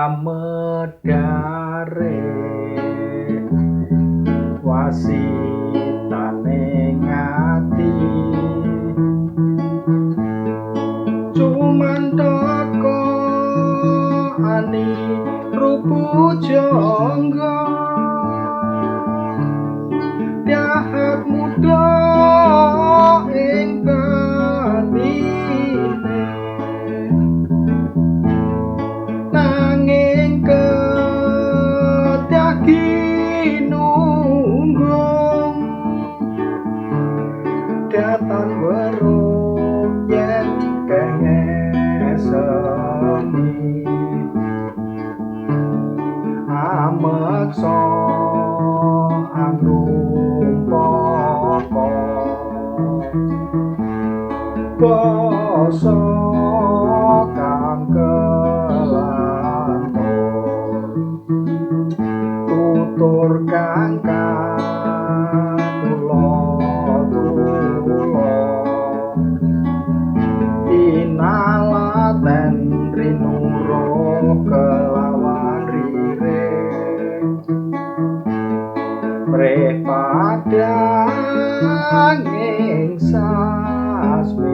Pamedare wasitane ngati cuman teko ani rupu jonggo dahat muda ing batine nanging kedah kinunggung datan weruh yen kengeseni ameksa angrumpaka basa kang kelantur tutur kang katula-tula tinalaten rinuruh kelawan rire mrih padhanging sasmita.